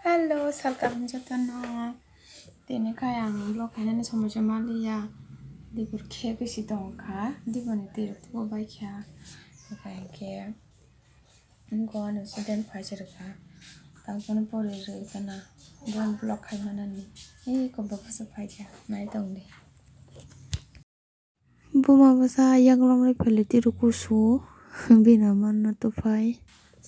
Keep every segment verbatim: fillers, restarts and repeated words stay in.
Hello, salkam jotono. Tini khai ang vlog khainani somoi se maliya. Dibor khe bisi tongkha. Diboni twi rok tubu bai kha. Buphai khe ngo ano student phai se rwkha. Tang phano pori rwkha na. Bo vlog khai manani. Ei ko bo phai kha. Nai tong di. Buma bwsa yaklong rai phailai twi rw kusu bini manna tuphai.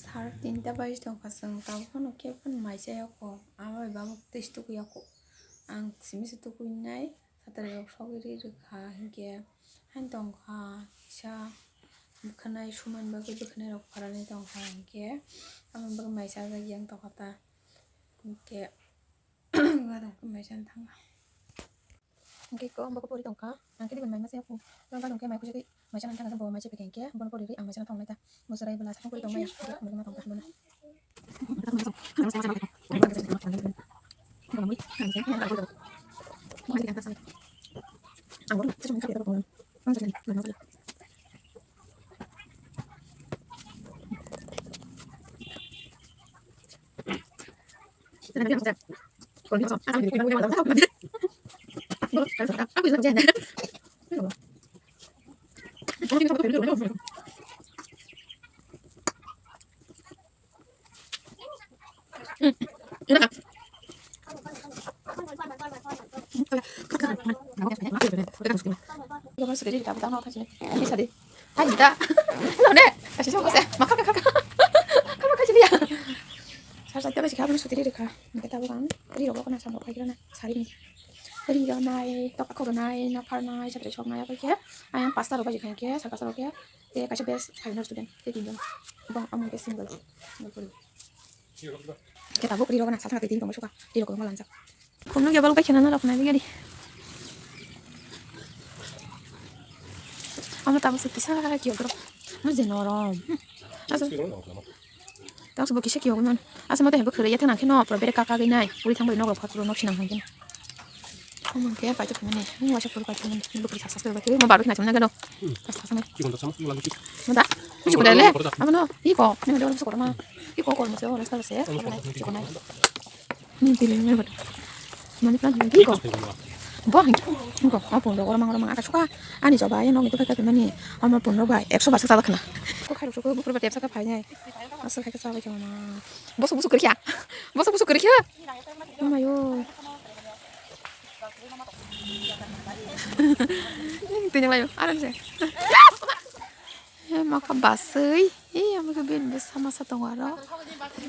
Sar tinta baji tongkha, chwng tabuk phano khe phano mai chaya kho, ama bai bamuk twi se tukui ya kho. Ang simi se tukui nai, satrai rok sogwi ri rwkha, hinkhe haino tongkha kisa bwkhanai sumani bagwi bwkhanai rok pharani tongkha, hinkhe aboni bagwi mai chajak yang tongkha ta, hinkhe mai chana thangkha. Hingke ko bokol pori tongkha, ang khe diboni mai masa yaphu. Norok gadong khe mai khujagwi mai chana thangkha, bo mai chepha khe hingke bono pori rwi ang mai chana thang nai ta. Bo chwrai bwla sakang pori tongmaya, hingke mai ma tongkha bono. Hai da. None. Kasi sa ko se. Makar ka ka. Kama kasi liya. Sar sa taba si kha suti ri kha. Nge tabo kan. Ri ro ko na sam ro khai na. Sari ni. Ri ro nai, tok ko nai, na phar nai, sa sok nai apa khe. Ayang pasta ro ba jikha khe, sa ka sa ro khe. Te kaisa best final student. Te tin jon. Bang amung ke single. Single puri. Khe tabuk ri rok na sa thang ke tin jon suka. Ri rok ko lanjak. Khumno kebal kai khena na rok nai gari. Amo tabuk se kisa ki odro. Mo je norom. Asa. Tang se bo kisa ki ogman. Asa mo te hembo khre ya thang kheno pro bere kaka gai nai. Uri thang bai nok rok phat pro nok sinang hangin. Omo khe paithak mani, omo waisa phuru paithak mani, bwkri saksa se paithak, omo barwi khna chumna gano. Saksa se nai. Chikon da sama, chikon lagi chik. Mo da? Chikon da le? Amo no, iko, ni mo da omo sokoro ma. Iko kor mo se, omo saksa se. Chikon nai. Ni tile nai bot. Mani plan iko. Bo hang. Iko, a pun do oro mang oro mang aka suka. Ani joba ye nong itu paithak mani. Amo pun do bai, ekso bar saksa khna. Ko khairu suko bupur ba tepsa ka phai nai. Asal khai ka sa bai khna. Bosu bosu kori kya? Bosu bosu kori kya? Omayo. Tini layo, aram se. He maka basui. He amaka bin besa masa tongo aro.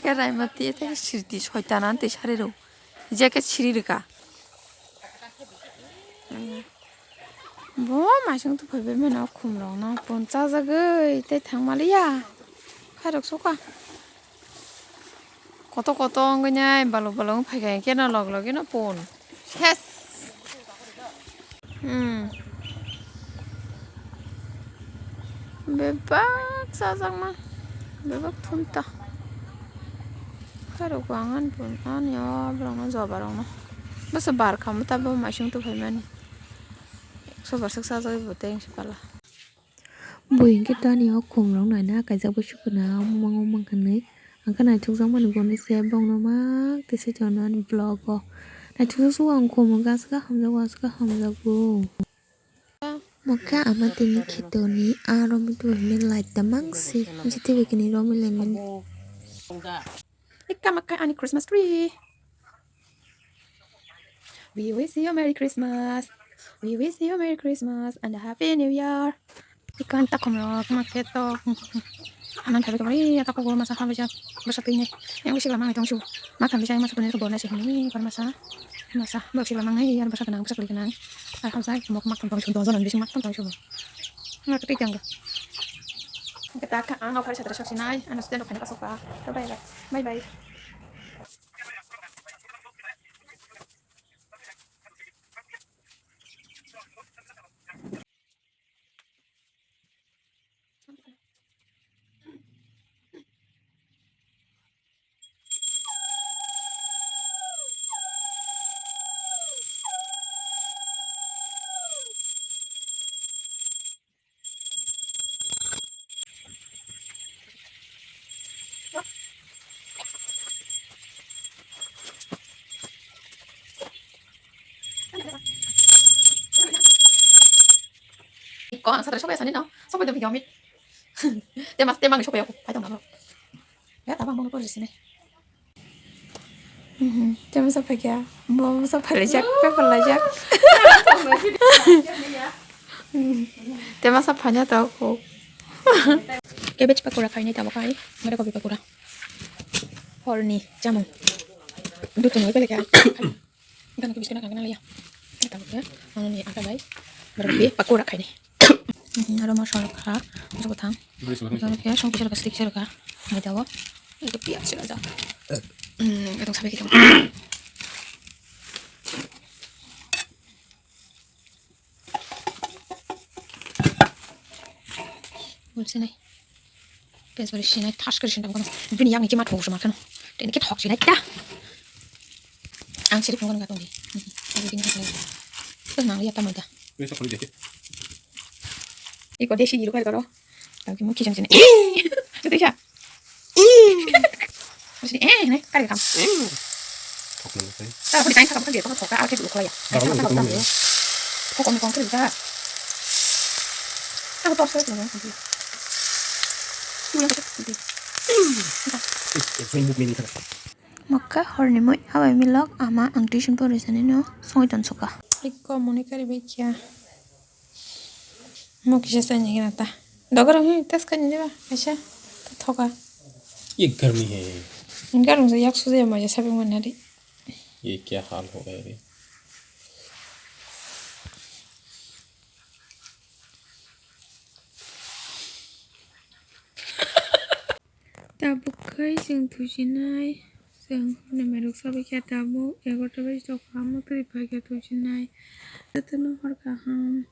Ke raimati te sirti soitan an te sari ro. Je ke siri rika. Bo masung tu phaibai mano khum rok no pon chajagwi tei thang maliya. Khairok suka. Koto koto wngwi nai balok balok wng phaikha hinkhe no log logino pon. Ses. Hmm. Bebak chajakma. Bebak thumta. Khairok bo ang ani pon ani o borokno joba rokno. Bwsa bar khamwi tabuk maising tubui phaimani. Sobar swk sajagwi bo tei wngsi pala. Bo hinkhe tani o khumrok naina kaijak bai sukuna omo mang omo mang hinwi. Ang khe naithokjakmani bonise bongno mak tei saichano ani vlog o. Naithokjak sugo ang khumrok aswk hamjago aswk hamjago. Mokhe ama tini khetoni aro muitu hwnwi light tamang se jiti bai kini romwi laimani. Ikka makka ani Christmas tree. We wish you Merry Christmas. We wish you Merry Christmas and a Happy New Year. Ikan takhum rok ma khe to. Anang khabe khabe ya takhum masa khabe jak. Basa tini. Yang bisi lamang tong su. Ma khabe jak masa tuni borna se hini kor masa. Masa basi lamang ya basa kenang basa tuni kenang. Ar hal sai mok mak tong su dozo nang bisi mak tong su. Ma kati jang. Kita ka ang au hari satra sok sinai. Anu sudah rok kena kasoka. Bye bye. Bye bye. Ko ang satra sopai sani no, sopai do video mi. Te mas, te mang sopai ko, pai tong na bro. Ya, tabang bang ko sini. Mhm, te mas sopai kya? Bo sopai le jak, pe pala jak. Te mas sopai nya to ko. Cabbage pakora khai ni tamo khai, mare kopi pakora. Hor ni chamung. Dutu noi pele kya? Gana ke biskit na kangkana liya. Tamo ke, ano ni ata bai. Berarti pakora khai ni. Mhm, aro masala kha, aro bwthang. Aro ke song kisar ka, stik kisar ka. Mai dawo. Itu piyak sila jak. Hmm, itu sampai kita. Bolsinai. Pes bari sinai, thas kari sinai, bukan. Bini yang ni kimat fokus makan. Dan kita hok sinai ta. Ang sirip nunggu nunggu tunggu. Ini hok lagi. Terus nang lihat tamu dah. Ini tak boleh jadi. Iko desi jiru kari karo. Tapi mau kisang sini. Itu ya. Terus ini, eh, ini kari kam. Thok nang sai. Tara hodi kain sakam kan dia tong thok ar ke dulu kaya. Sakam kan dia. Thok ni kong kiri ta. Aku tor sai nang. Tulang sakam dia. Mokka horni mui habai milok ama ang tuition pori sani no songwi ton suka. Ikko moni kari bekya. Mo kisa sani gina ta. Dogor hi tas kani jeba. Acha. Thoka. Ye garmi hai. Garmi se yak suje ma jesa bing mani hari. Ye kya hal ho gaya re? Tabuk khai chwng thuchinai, chwng hwnwi mairok chabai kha tabuk egarota baji tokha, omo twi pai kha thuchinai. Jotono hor kaham.